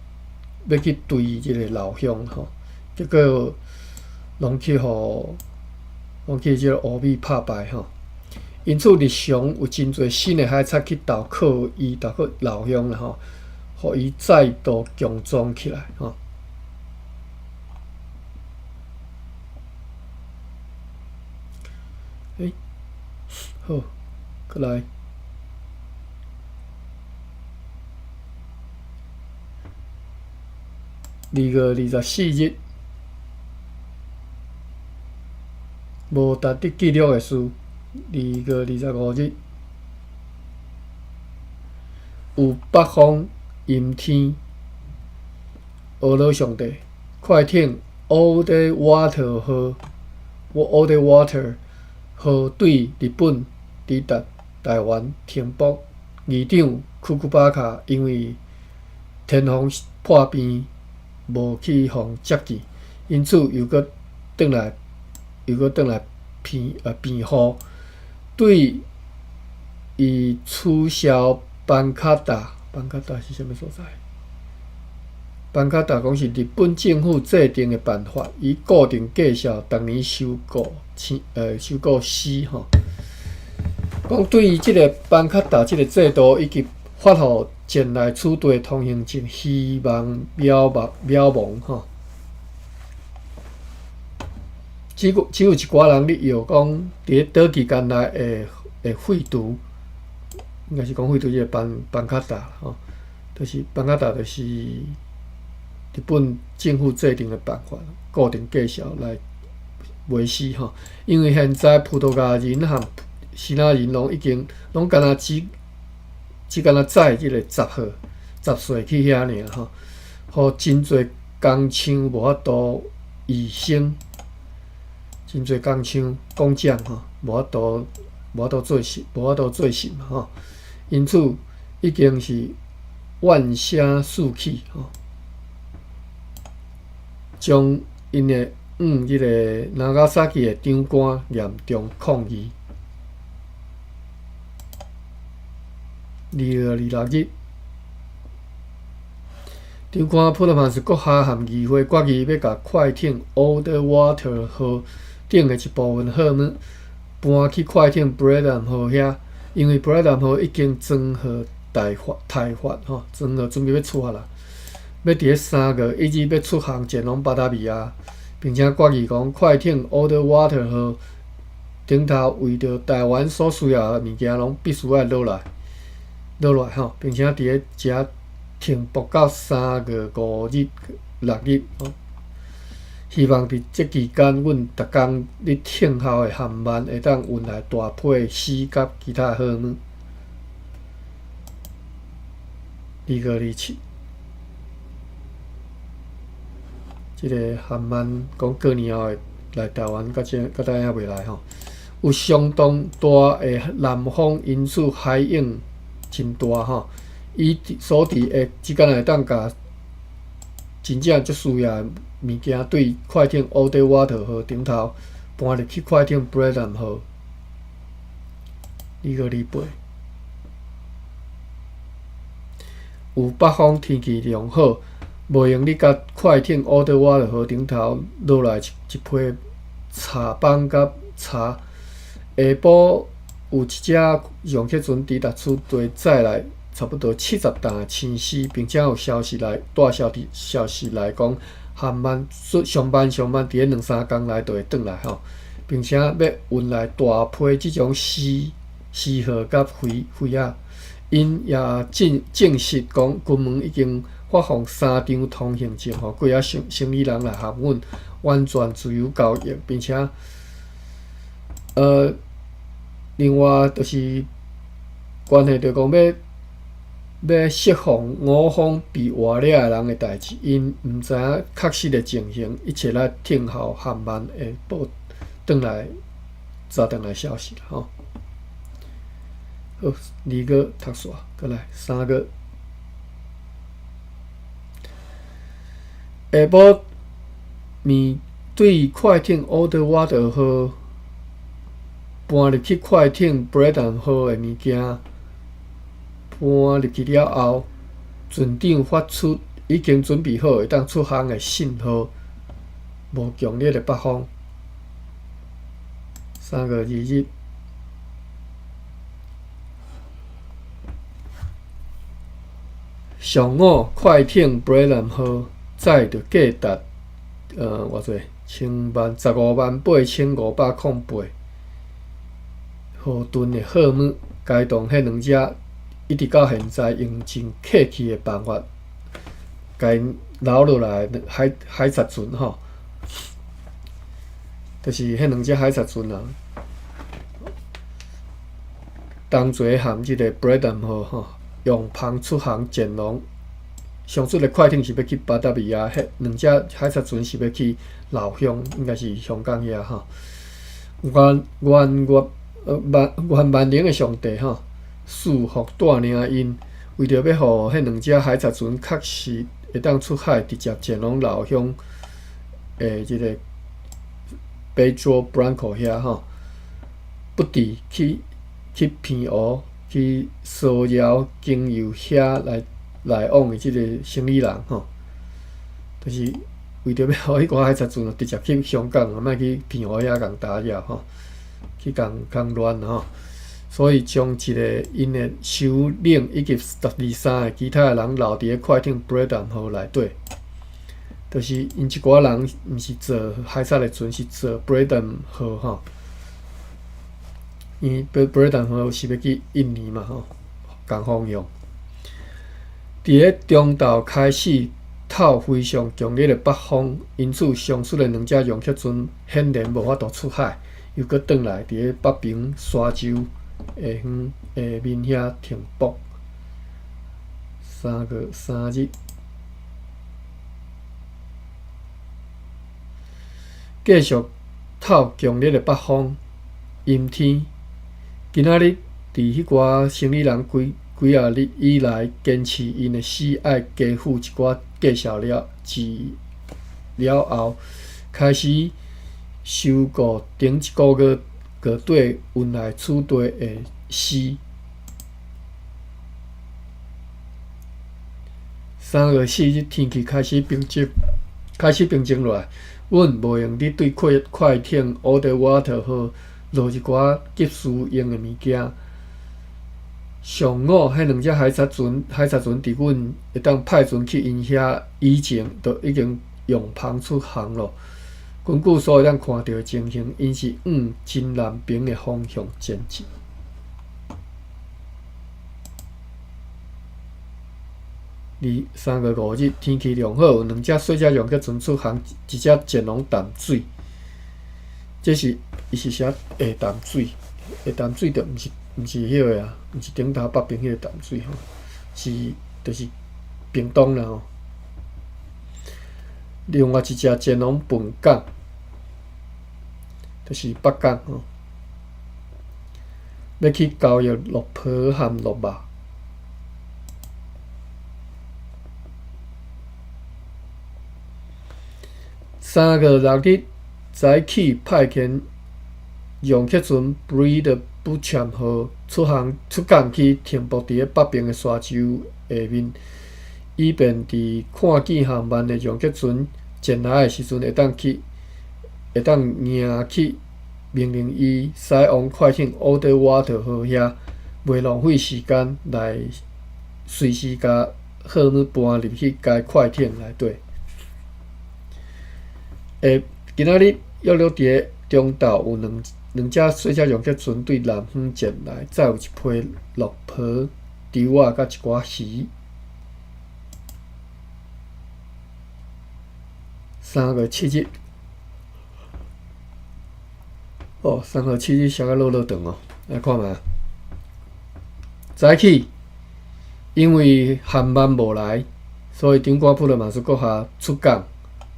欲去追這个老鄉吼，結果攏去予攏去這个歐美拍敗吼。因此日常有真濟新的海賊去投靠伊，投靠老鄉啦吼，予伊再度強壯起來吼。欸，好，閣來。2月24日，無值得記錄的事。2月25日，有北方陰天。呵咾上帝，快艇 Oudewater 號，Oudewater 號對日本抵達台灣停泊。議長庫庫巴卡因為天風破病，無去予接見，因此又閣轉來，又閣轉來辯辯護，對伊取消班卡達，班卡達是啥物所在？班卡達講是日本政府制定的辦法，以固定價數，逐年收購收購死吼。講對於這个班卡達這个制度以及發予前來取地通行證，希望渺茫渺茫吼。只有一寡人咧搖講，佇咧短期間內會會廢除，應該是講廢除這个班班卡達吼，就是班卡達就是日本政府制定的辦法，固定價數來維持吼。因為現在葡萄牙人和希臘人攏已經攏敢若只只敢若載這个雜貨雜稅去遐爾吼，予真濟工廠無法度維生，真濟工廠工匠吼無法度無法度做事，無法度做事嘛吼。因此已經是怨聲四起吼，將𪜶的這个ナガサキ的長官嚴重抗議。2月26日，長官普特曼斯閣下和議會決議，欲共快艇 Oudewater 號頂的一部分貨物搬去快艇 Breddam 號遐，因為 Breddam 號已經裝好待發待發吼，裝好準備欲出發啦，欲佇咧3月1日欲出航前往巴達維亞，並且決議講快艇 Oudewater 號頂頭為著台灣所需要的物件，攏必須愛落來。落來吼，並且佇咧遮停泊到3月5日、6日吼。希望佇這期間，阮逐工咧等候的蚶鰻會當運來大批絲佮其他貨物。2月27，這个蚶鰻講過年後會來台灣，到這到遮還未來吼。有相當大的南風，因此海湧真大吼，伊所佇的之間會當共真正足需要的物件，對快艇 Oudewater 號頂頭搬入去快艇 Breddam 號。2月28，有北方天氣良好，無閒咧共快艇奧德瓦號頂頭落來一批茶枋佮柴。下晡有一隻楊克船抵達此地，載來差不多70擔的青絲，並且有消息來帶消息消息來講，含慢上慢上慢，佇咧兩三工內就會轉來吼，並且欲運來大批這種絲絲貨佮肥肥仔。𪜶也證證實講，金門已經發放三張通行證，予幾仔生生意人來含阮完全自由交易，並且，另外就是關係著講欲欲釋放五方被活掠的人的代誌，𪜶毋知影確實的情形，一切來聽候含萬會報轉來查轉來消息吼。好，二月讀煞，閣來三月。下晡面對快艇奧德瓦德號搬入去快艇布雷頓號的物件搬入去了後，船長發出已經準備好會當出航的信號，無強烈的北風。3月2日。上午，快艇布雷南號載著價值偌濟千萬158,508荷噸的貨物，該動彼兩隻一直到現在用真客氣的辦法，共𪜶留落來海海賊船吼，就是彼兩隻海賊船啊，同齊含這个布雷南號吼。用帆出航前往，上出的快艇是欲去巴達維亞，彼兩隻海賊船是欲去老鄉，應該是香港遐吼。願願願萬願萬能的上帝吼，賜福帶領𪜶，為著欲予彼兩隻海賊船確實會當出海，直接前往老鄉的這个 Pedro Branco 遐吼，不佇去去澎湖。去騷擾經由遐來來往的這个生意人吼，就是為著欲予彼个海賊船直接去香港，莫去澎湖遐共打擾吼，去共共亂吼。所以將一个𪜶的首領以及12三个其他的人留佇咧快艇布雷頓號內底，就是𪜶一寡人毋是坐海賊的船，是坐布雷頓號吼。因布布雷頓號是欲去印尼嘛吼，仝方向。佇咧中晝開始透非常強烈的北風，因此上述的兩隻楊克船顯然無法度出海，又閣轉來佇咧北爿沙洲下方下面遐停泊。3月3日，繼續透強烈的北風，陰天。今仔日佇彼寡生意人幾幾仔日以來，堅持𪜶的死愛加付一寡價數了之了後，開始收購頂一个月月底運來此地的絲。3月4日天氣開始平靜，開始平靜落來，阮無閒咧對快快艇奧德瓦特號。落一寡急需用的物件。上午，彼兩隻海賊船，海賊船佇阮會當派船去𪜶遐以前，就已經用帆出航囉。根據所會當看著的情形，𪜶是往真南爿的方向前進。二3月5日，天氣良好，有兩隻細隻楊克船出航，一隻前往淡水。這是伊是寫下淡水，下淡水就毋是毋是彼个啊，毋是頂頭北爿彼个淡水吼，是就是屏東啦吼。另外一隻前往本港，就是北港吼，欲去交易綠皮和鹿肉。3月6日。早起派遣楊克船布里的布強號出航出港去停泊佇咧北爿的沙洲下面。以便佇看見航班的楊克船前來的時陣，會當迎去命令伊駛往快艇奧德瓦特號遐，袂浪費時間來隨時共貨物搬入去該快艇內底。今仔日約略佇个中晝有兩隻細隻楊克船對南方前來，載有一批綠袍、豬仔佮一寡魚。3月7日，哦，3月7日寫甲落落長哦，來看覓。早起，因為航班無來，所以長官普羅馬斯閣下出港，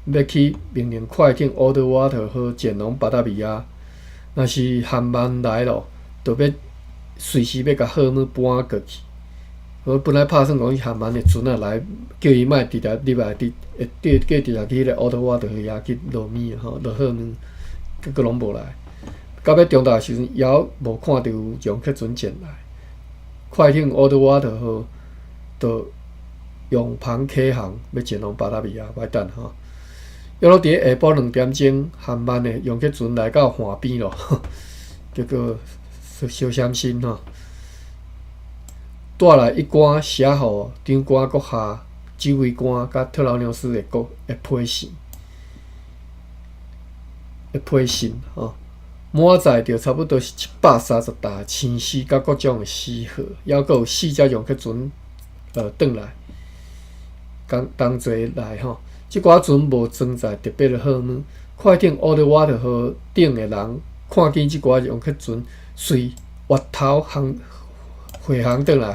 欲去命令快艇奧德瓦特號前往巴達維亞。若是航班來咯，就欲隨時欲共貨物搬過去。我本來拍算講，航班的船仔來，叫伊莫直接入來，會叫直接去彼個奧德瓦特號遐去落物吼，落貨物，結果攏無來。到尾中晝時陣，猶無看著有楊克船前來。快艇奧德瓦特號就揚帆啟航，欲前往巴達維亞，歹等吼。約落佇下晡2點鐘，航班的楊克船來到岸邊咯，結果小閃身吼，帶來一官寫予長官閣下指揮官佮特勞紐斯的國的批信，的批信吼。滿載著差不多是130擔青絲佮各種的絲貨，猶閣有四隻楊克船轉來，同齊來吼。這寡船無裝載特別的貨物，快艇奧德瓦特號頂的人看見這寡楊克船，隨越頭航回航轉來，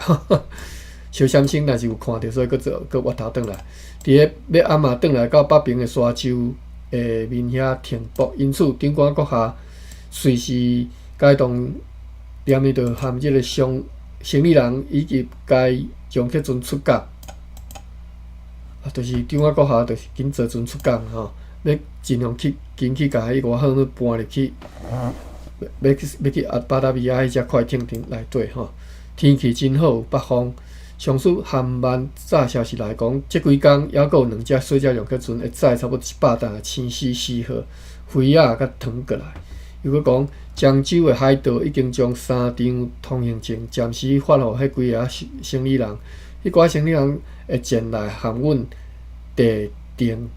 小閃身若是有看著，所以閣做閣越頭轉來。佇个欲暗仔轉來到北爿的沙洲下面遐停泊，因此長官閣下隨時改動連伊就含這个商生理人以及該楊克船出港。啊，就是長官閣下就是緊坐船出港吼，欲盡量去緊去共彼寡貨物搬入去，欲去阿巴達維亞彼隻快艇頂內底吼。天氣真好，有北風。上述航班早消息來講，這幾工猶閣有兩隻細隻楊克船會載差不多100擔的青絲絲貨、肥仔佮糖過來。又閣講，漳州的海盜已經將三張通行證暫時發予彼幾个生理人，彼寡生理人會前來含阮訂定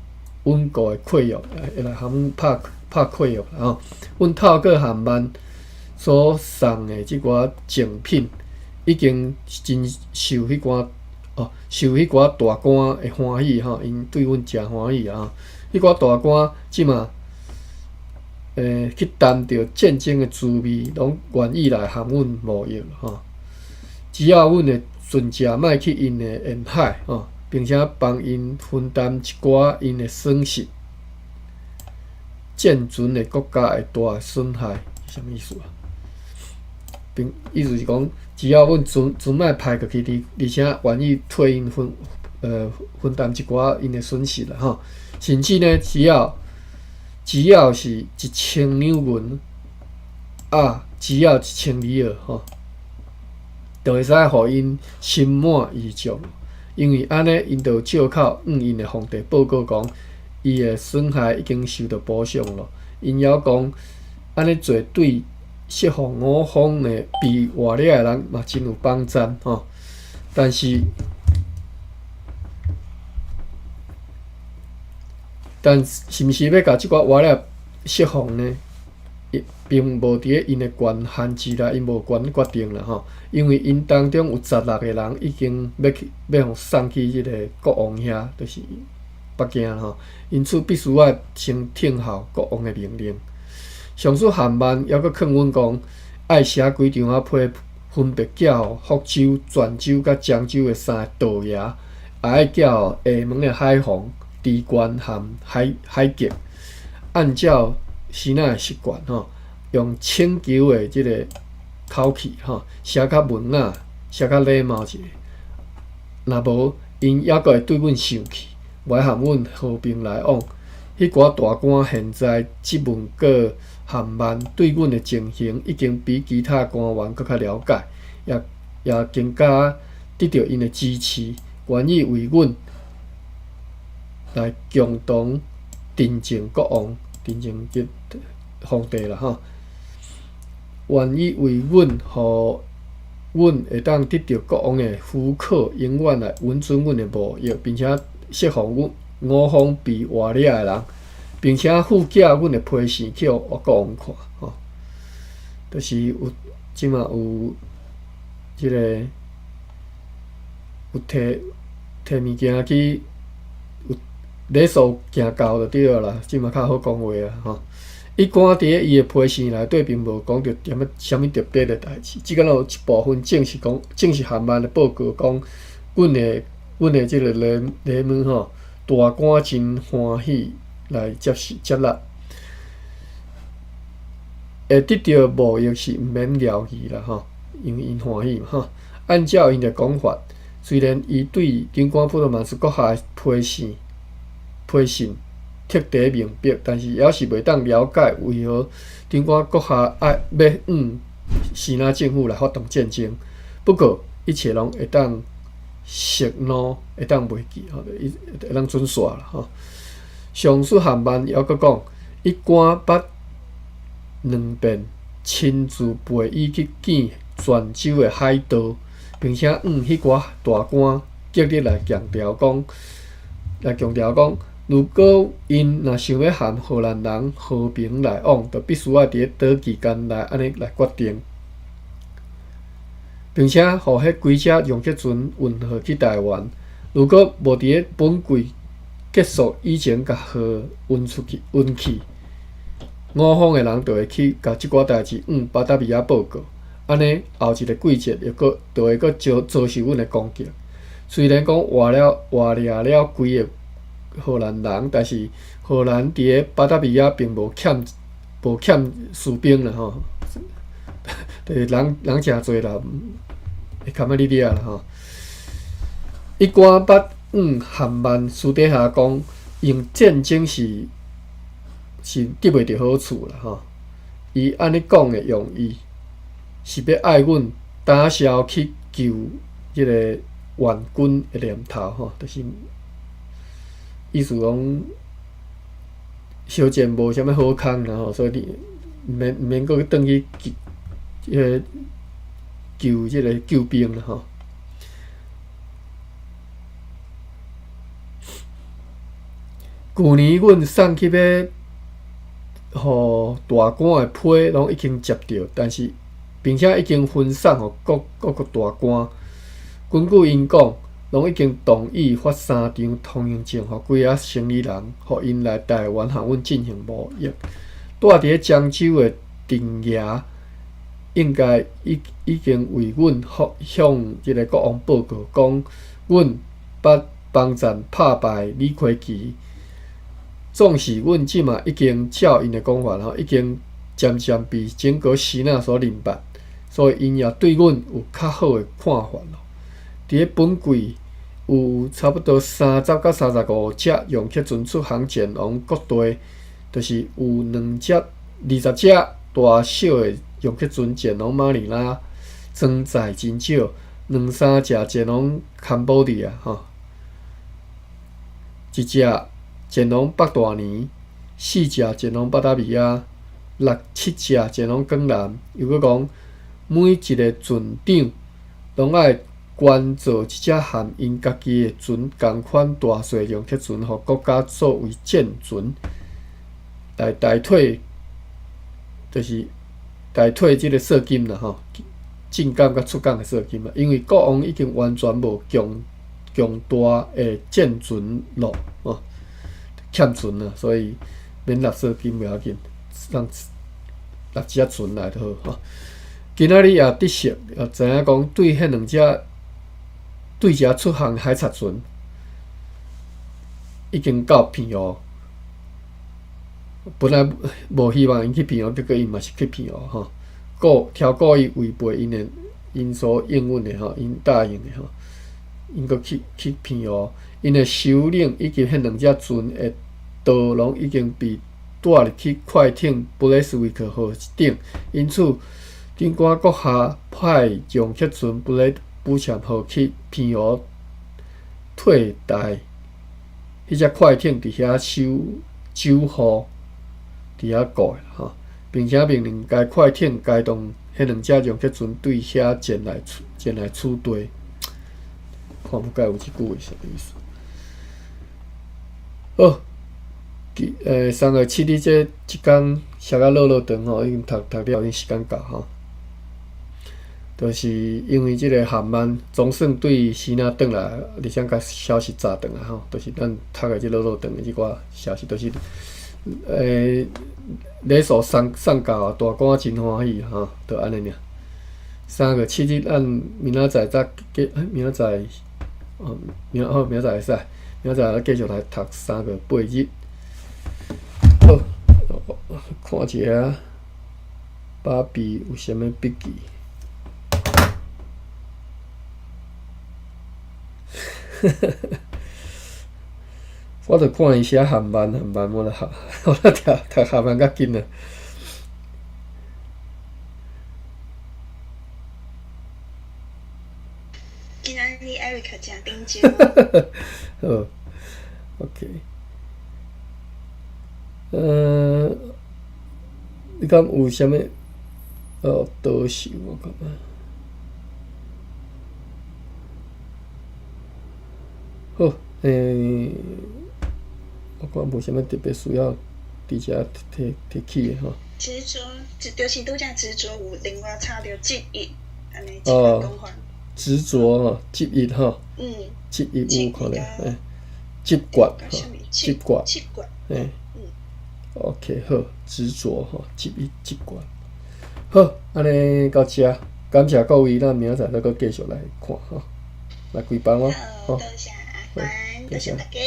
穩固的契約，會來含阮拍契約吼。阮透過航班所送的這寡贈品，已經真受彼寡哦，受彼寡大官的歡喜吼，𪜶對阮誠歡喜啊！彼寡大官這馬去擔著戰爭的滋味，攏願意來含阮貿易吼。只要阮的船隻莫去𪜶的沿海吼，並且幫𪜶分擔一寡𪜶的損失，戰船的國家會帶來損害，是啥物意思啊？並意思是講，只要阮船莫派過去，而且願意替𪜶分擔一寡𪜶的損失啦吼。甚至呢，只要是1000兩銀啊，只要1000里爾吼，就會使予𪜶心滿意足。因為按呢，𪜶就有藉口向𪜶的皇帝報告講，伊的損害已經受到補償咯。𪜶猶講，按呢做對釋放五方的被活掠的人嘛真有幫助吼。但是，但是毋是欲共這寡活掠釋放呢？並無佇咧𪜶的權限之內，𪜶無權決定啦吼。因為𪜶當中有16個人已經欲去欲予送去這个國王遐，就是北京吼。因此必須愛先聽候國王的命令。上述函文猶閣勸阮講，愛寫幾張仔批，分別寄予福州、泉州佮漳州的三個道爺，也愛寄予廈門的海防、知縣和海警，按照時仔的習慣吼，用請求的這个口氣吼，寫較文雅，寫較禮貌一下。若無，𪜶猶閣會對阮生氣，袂含阮和平來往。彼寡大官現在質問過函文，對阮的情形已經比其他官員閣較了解，也更加得著𪜶的支持。願意為阮來共同鎮靜國王，鎮靜這皇帝啦吼，願意為阮，予阮會當得著國王的許可，永遠來允准阮的貿易，並且釋放阮五方被活掠的人，並且附寄阮的批信去予國王看，吼，就是有這馬有這个有提提物件去有禮數行到就對啦，這馬較好講話啊，吼。伊官佇咧伊的批信內底並無講著啥物啥物特別的代誌，只敢若有一部分正式講，正式函文的報告講，阮的這个雷雷門吼，大官真歡喜來接受接納，會得著貿易是毋免猶豫啦吼，因為𪜶歡喜嘛吼。按照𪜶的講法，雖然伊對長官普羅曼斯閣下的批信徹底明白，但是猶是袂當了解為何長官閣下愛欲向支那政府來發動戰爭。不過一切攏會當息怒，會當袂記吼，伊會當準煞啦吼。上述函文猶閣講，伊官捌兩遍親自陪伊去見泉州的海盜，並且向彼寡大官極力來強調講，來強調講，如果𪜶若想欲和荷蘭人和平來往，就必須愛佇咧短期間內按呢來決定，並且予彼幾隻楊克船運貨去台灣。如果無佇咧本季結束以前共貨運出去、運去，五方的人就會去共這寡代誌向巴達維亞報告。按呢後一個季節又閣就會閣遭受阮的攻擊。雖然講活掠了幾個荷蘭人，但是荷蘭佇咧巴達維亞並無欠士兵啦吼，就是人人誠濟啦，會堪仔你掠啦吼。伊官捌向函曼私底下講，用戰爭是得袂著好處啦吼。伊按呢講的用意是欲愛阮打消去救這个援軍的念頭吼，就是意思講相戰無啥物好康啦吼，所以你毋免閣轉去救彼个救這个救兵啦吼。舊年阮送去欲予大官的批攏已經接著，但是並且已經分送予各各國大官。根據𪜶講，攏已經同意發三張通行證，予幾个生意人，予𪜶來台灣和阮進行貿易。住佇咧漳州的鄭爺應該已經為阮向這个國王報告，講阮捌幫贊拍敗李魁奇。總是阮這馬已經照𪜶的講法吼，已經漸漸被整個支那所認捌，所以𪜶也對阮有較好的看法咯。佇咧本季有差不多30到35隻楊克船出航前往各地，就是有兩隻、20隻大小的楊克船前往馬尼拉，裝載真少，兩三隻前往坎波迪亞，吼，一隻前往北大年，四隻前往巴達維亞，六七隻前往江南。又閣講，每一个船長攏愛捐造一隻和𪜶家己的船仝款大細楊克船，予國家作為戰船來代替，就是代替這个稅金啦，吼，進港佮出港的稅金啦。因為國王已經完全無強強大的戰船咯，吼，欠船啦，所以免納稅金袂要緊，讓納一隻船來就好，吼。今仔日也得悉，也知影講對彼兩隻對遮出航海賊船已經到澎湖，本來無希望𪜶去澎湖，結果𪜶嘛是去澎湖吼。故超故意違背𪜶的𪜶所應允的吼，𪜶答應的吼，𪜶閣去澎湖，𪜶的首領以及彼兩隻船的刀攏已經被帶入去快艇布雷斯維克號頂，因此長官閣下派楊克船布雷布潛號去澎湖替代彼隻快艇佇遐守守護，佇遐顧的吼，並且命令該快艇該動彼兩隻讓克船對遐前來取代。看無解有這句話啥意思？好，3月7日這工寫甲落落長吼，已經讀讀了已經時間到吼。就是因為這个韓曼總算對支那轉來，而且共消息炸轉來吼，就是咱讀的這落落長的這寡消息，就是禮數送送到啊，大官真歡喜吼，就按呢爾。三月七日，咱明仔載再繼，明仔載，哦，明好明仔載會使，明仔載咱繼續來讀三月八日。好，看一下芭比有啥物筆記。我著看伊寫韓漫，韓漫我著學，我著讀讀韓漫較緊啊。今仔日 Eric 誠緊張。好，OK。你敢有啥物？哦，多想我感覺。好，我看無啥物特別需要佇遮提提起的吼。執著，就是拄才執著有另外插著執一，按呢這個講法。執著吼，執一吼。執一有可能，執決吼，執決。執決。OK，好，執著吼，執一執決。好，按呢到遮，感謝各位，咱明仔載再閣繼續來看吼，來開班咯，好，多謝阿關，多謝大家。